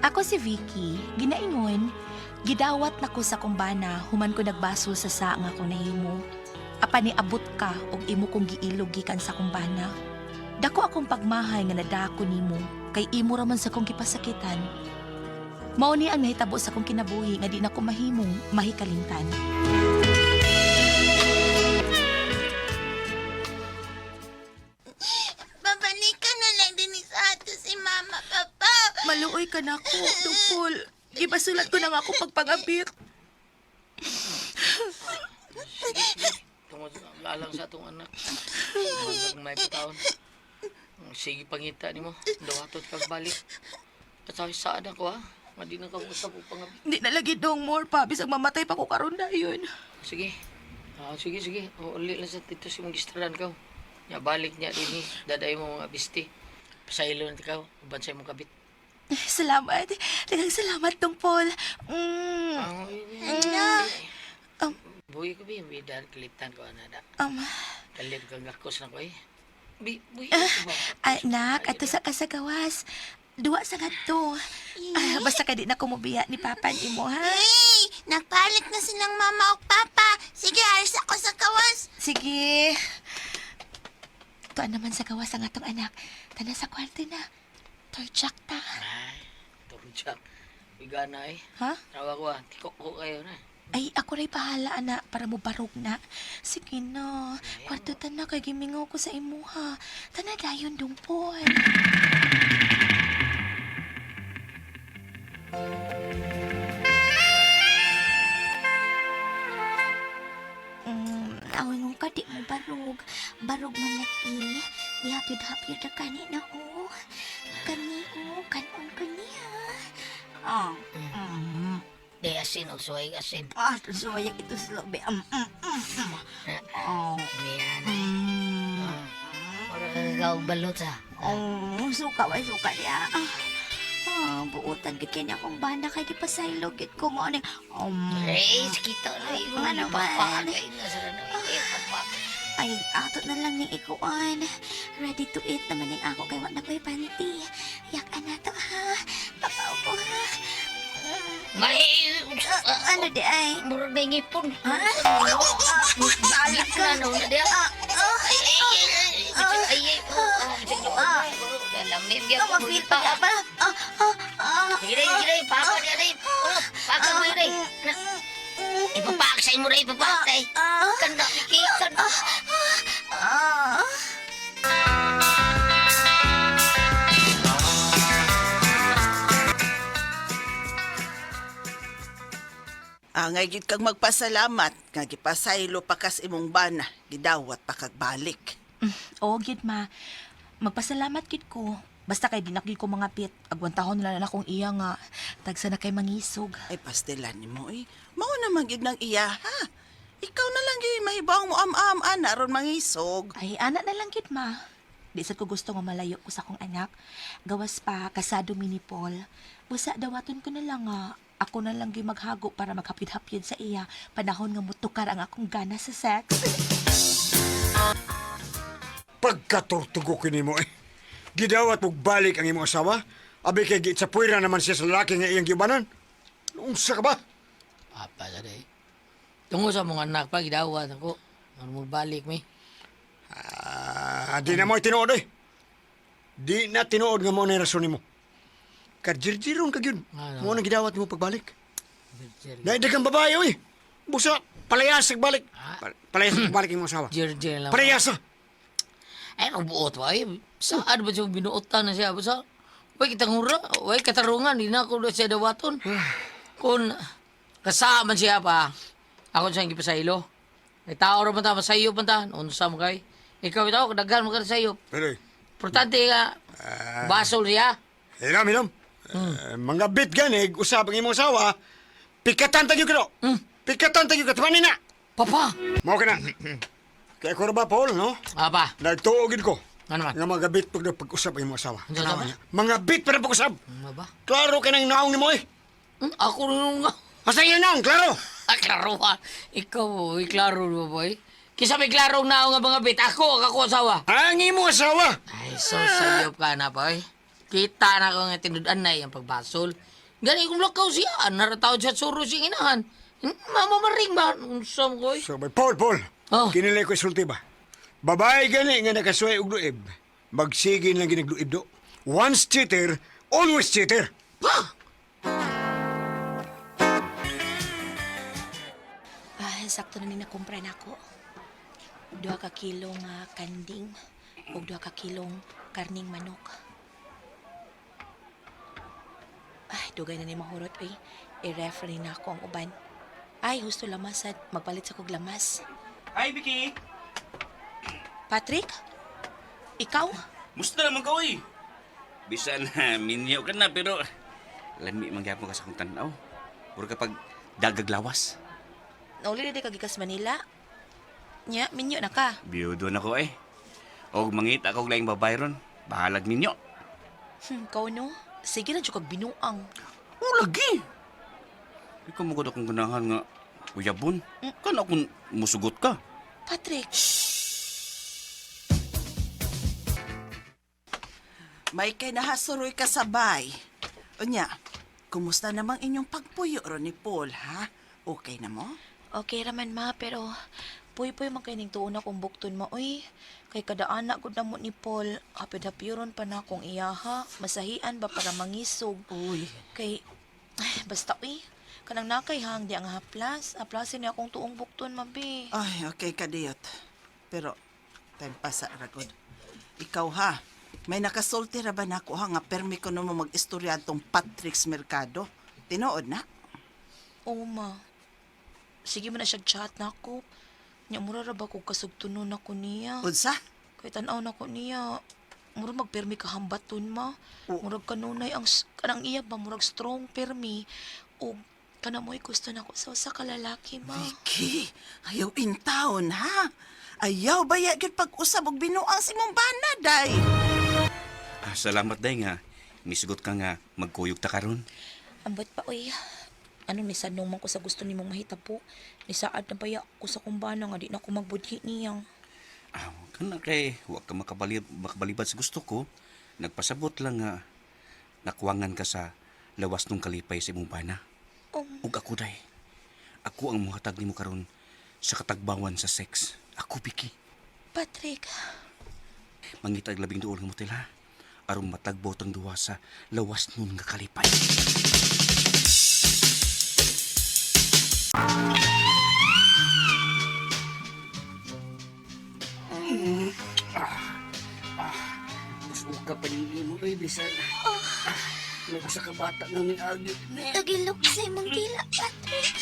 Ako si Vicky, ginaingon, gidawat na ko sa kumbana human ko nagbasol sa saa nga akong nahimo. Apan niabot ka og imo kong giilog gikan sa kumbana. Dako akong pagmahay nga nadako nimo kay imo ra man sa kong gipasakitan. Mao ni ang nahitabo sa kong kinabuhi nga di na ko mahimong mahikalimtan. Babalikan na lang din sa ato si Mama, Papa. Maluoy ka na ko, Dupol. Gipasulat ko na nga ako pagpangabit. Tungod lalang sa atong anak. Hanggang may pataon. Sige pangita nimo. Dawatot kag balik. At sabi saan ako ha? Nga di na ka usap og pangabit. Hindi na lagi dong more pa. Bisag mamatay pa ko karon dayon. Sige. Ah, sige, sige. O, uli lang sa tito si mong gistralan ka. Nya balik niya dinhi. Daday mo mga bisti. Pasaylo na ikaw. Uban sa imong kabit. Salamat. Daghang salamat, Dong Paul. Ah, Anak. Buhi ko bi, bidan kalitan ko ana da. Kalit kang gakos na ko eh. Bi, buhi ko ba? Anak, ato sa kasagawas. Duwa sa ngadto. Ah, basta ka di na kumubiya ni Papa ni mo, ha? Hey, nagpalit na silang mama o papa. Sige, alis ako sa kawas. Sige. Tuan naman sa gawas ang atong anak. Tana sa kwarto na. Torchak ta. Ay, turjak. Bigana eh. Ha? Tawa ko ah, tikok ko kayo na. Ay, ako rin bahala, anak, para mo barog na. Sige na, kwarto ta na, kay gimingaw ko sa imuha. Tana dayon dumpon. Awin mong ka, di mo barog. Barog man nakil. Gihapyod-hapyod na kani na, oh. Kani, oh. Kanon ko niya. Ah, Di asin og suway asin. ah, suwaya ito sa loob. Oh. Miyan eh. Mura kang balot ah. Oh, suka ba, suka niya. Ah, buutan gid kanya akong bana kay gipasaylo gid ko mo ni. Eh, sakita na eh. Nga naman. Ay, nasa na eh, papa. Ay, ato na lang ning ikuan. Ready to eat naman ning ako kay wa na ko'y panty. Yak ana to ha. Papaw ko ha. May, Ano di ay? mura na ngipon. Ha? Salik ka. Ano na diya? Ay, ay, ay, ay, ay, ay, oh, ay, lamig Ah, ma-feel pa ka pa. Ah, ah, ah. Sige, sige, paka niya rin. Paka mo rin. Ipapak sa imo rin, ipapak sa Ah, Kanda, Miki, kanda. ah. Angay gid kag magpasalamat nga gipasaylo pa kas imong bana, gidawat pa kag balik. Oo, gid ma. Magpasalamat gid ko. Basta kay dinakgid ko mga pit. Agwantahon na lang akong iya nga. Tagsa na kay mangisog. Ay pastilan nimo eh. Mao naman gid nang iya ha. Ikaw na lang gyud mahibaw mo am-am ana aron mangisog. Ay, ana na lang gid ma. Di sad ko gusto nga malayo ko sa akong anak. Gawas pa, kasado mi ni Paul. Busa dawaton ko na lang nga. Ako na lang gyud maghago para maghapid-hapid sa iya. Panahon nga mutukar ang akong gana sa sex. Pagkaturtugo kini mo eh. Gidawat mong balik ang imong asawa. Abi kay gitsapuira naman siya sa lalaki nga iyang giubanan. Unsa ka ba? Papa sa day. Tungo sa mga anak pa, gidawat ako. Ano mo balik, mi? Ah, di na mo tinuod eh. Di na tinuod nga mo na rason nimo. Karjirjiron ka gyud. Ano? Mo nang gidawat mo pagbalik. Naidag ang babae oy. Busa palayas ag balik. Palayas ag balik imong asawa. Jirjir lang. Palayas. Ay, magbuot ba? Ay, saan ba siya binuotan na siya? Basta, way kitang hura, way katarungan, di na ako na siya dawaton. Kung kasama siya pa, ako siyang gipasaylo. May tao ra man ta, masayo man ta, unsa mo kay. Ikaw itaw, daghan mo ka sa iyo. Pero eh, Importante nga, basol siya. Hilam, hilam. Eh, mga bit gani, usap ang imong asawa, pikatan tayo kino. Pikatan tayo ka, na. Papa! Mao ka na. Kaya ko ra ba, Paul, no? Apa? Nagtuogin ko. Ano man? Nga mga bit pag pag-usap ang imong asawa. Ano ba? Mga bit para pag-usap. Ano ba? Klaro ka ng naong nimo eh. Ako rin nga. Asa iyo naong, klaro. Ah, klaro ha. Ikaw, oy, klaro ba, boy? Kisa may klarong naong nga mga bit. Ako, ang ako asawa. Ang imong asawa. Ay, so sayop ka na, boy. Kita na ko nga tinud-an na ang pagbasol. Gani kung lakaw siya, narataw siya suro siyang inahan. Mamamaring ba? Unsa mo ko eh. So, Paul, Paul. Oh. Kinilay ko isulti ba? Babae gani nga nakasuway og luib. Magsigin lang ginagluib do. Once cheater, always cheater. Pa! Ah, sakto na ni nakumpra nako. 2 ka kilo nga kanding ug 2 ka kilong karning manok. Ay, dugay na ni mahurot oy. I-refer na ako ang uban. Ay, husto lamas sad magpalit sa kog lamas. Hi, Vicky! Patrick? Ikaw? Musta naman ka, oy? Bisan na, minyo ka na, pero lami man gyapon ka sa akong tanaw. Puro kapag dagaglawas. Nauli na di ka gikas Manila? Nya, minyo na ka. Biyudo na ko, eh. Og mangita ko og laing babae ron. Bahalag ninyo. Ikaw no? Sige na jud kag binuang. O, lagi! Di ka mugod akong ganahan nga uyabon. Kana akong musugot ka. Patrick, May kay nahasuroy ka sabay. Unya, kumusta namang inyong pagpuyo ron ni Paul, ha? Okay na mo? Okay raman ma, pero puy-puy man kay ning tuon akong bukton ma oy. Kay kada anak gud namo ni Paul, hapid-hapiron pa na akong iyaha, masahian ba para mangisog. Uy, Kay ay, basta uy, kanang nakay hang di ang haplas, haplasin niya akong tuong bukton ma be. ay, okay kadiyot. Pero, time pasa ragod. Ikaw ha, may nakasulti ra ba nako ha nga permi ko mo mag-istorya tong Patrick's Mercado? Tinuod na? Oo ma. Sige man na siya chat na ako. Nya mura ra ba kog kasugtunon nako niya. Unsa? Kay tan-aw nako niya, murag magpirmi ka hambaton ma. Oo. Murag kanunay ang kanang iya ba murag strong pirmi ug kana mo'y gusto nako sa usa ka lalaki ma. Vicky, ayaw in town ha? Ayaw ba ya gyud pag-usab og binuang si mong bana, day? Ah, salamat, day nga. Misugot ka nga, magkuyog ta karon. Ambot pa oy. Ano ni sanong man ko sa gusto nimong mahitabo. Nisaad na baya ko sa kumbana nga di na ko magbudhi niyang. Ah, kana kay wa ka makabalibad sa gusto ko. Nagpasabot lang nga nakuwangan ka sa lawas nung kalipay sa imong bana. Ug ako day. Ako ang muhatag nimo karon sa katagbawan sa sex. Ako Vicky. Patrick, Mangita og labing duol nga motel ha. Aron matagbaw tang duwa sa lawas nun nga kalipay. Uka pa ninyo mo, eh, bisan. May usa ka bata nga niagi. Tagilok sa imong dila, Patrick.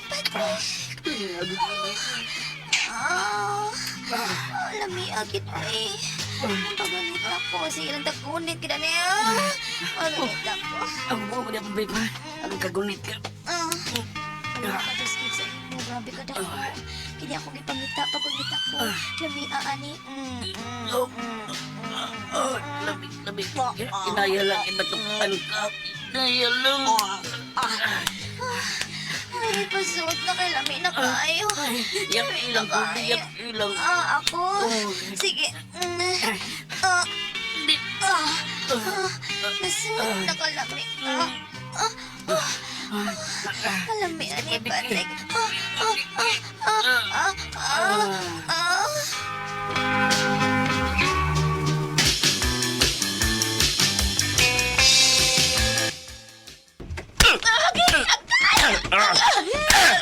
Patrick. Ah, lami agit eh. Pagalit ako. Sige lang tagunit kita niya. Pagalit ako. Ang buo ko di akong babe, ha? Ang kagunit ka. Ah. Patuskit sa imo. Grabe ka dako. Kini ako gipangita pagungita ko. Lami aani. Mm, mm, mm. Oh, labi, labi. Inaya lang, ibatukan ka. Inaya lang. Ay, pasuot na kay lami na kaayo. Yak ilang, Lami na yak ilang. Ah, ako? Sige. Mm. Ah. Ah. Ah. Nasuot na kalami. Ah. Ah. Ah. Kalami ani, Patrick. Ah. Ah. Ah. Ah. Ah. Ah. Ah.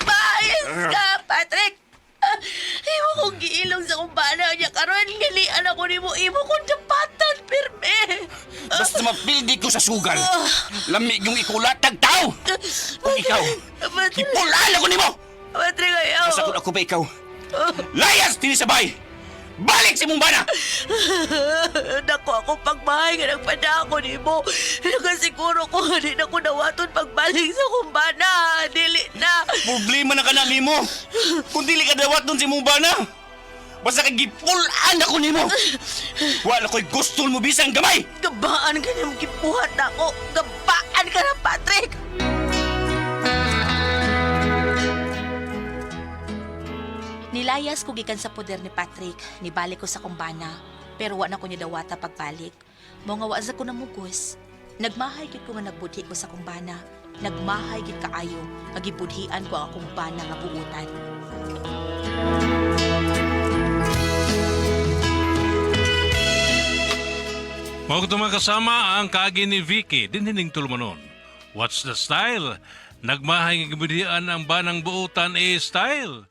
Maayos ka, Patrick. Ah, Imo kong giilong sa kumbana niya karon galian ako nimo imo kong dapatan pirmi. Basta mapildi ko sa sugal. Lami yung ikulatag tao. Kung ikaw, Patrick, hipulaan ako nimo. Patrick ayaw. Basta kung ako ba ikaw, layas tinisabay. Balik sa imong bana. Nako ako pagmahay nga nagpadako nimo. Nakasiguro ko nga di na ko nawaton pagbalik sa kumbana. Dili na. Problema na ka na nimo. Kung dili ka dawat nun sa imong bana. Basta kay gipulaan ako nimo. Wala ko'y gusto mo bisang gamay. Gabaan ka niyang gibuhat na ako. Gabaan ka na, Patrick. Nilayas ko gikan sa poder ni Patrick. Nibalik ko sa kumbana. Pero wa na ko niya dawata pagbalik. Mao nga wa sa ko namugos. Nagmahay gid ko nga nagbudhi ko sa akong bana. Nagmahay gid kaayo nga gibudhian ko ang akong bana nga buutan. Mao kato mga kasama ang kaagi ni Vicky dinhining tulumanon. What's the style? Nagmahay nga gibudhian ang banang buutan e style.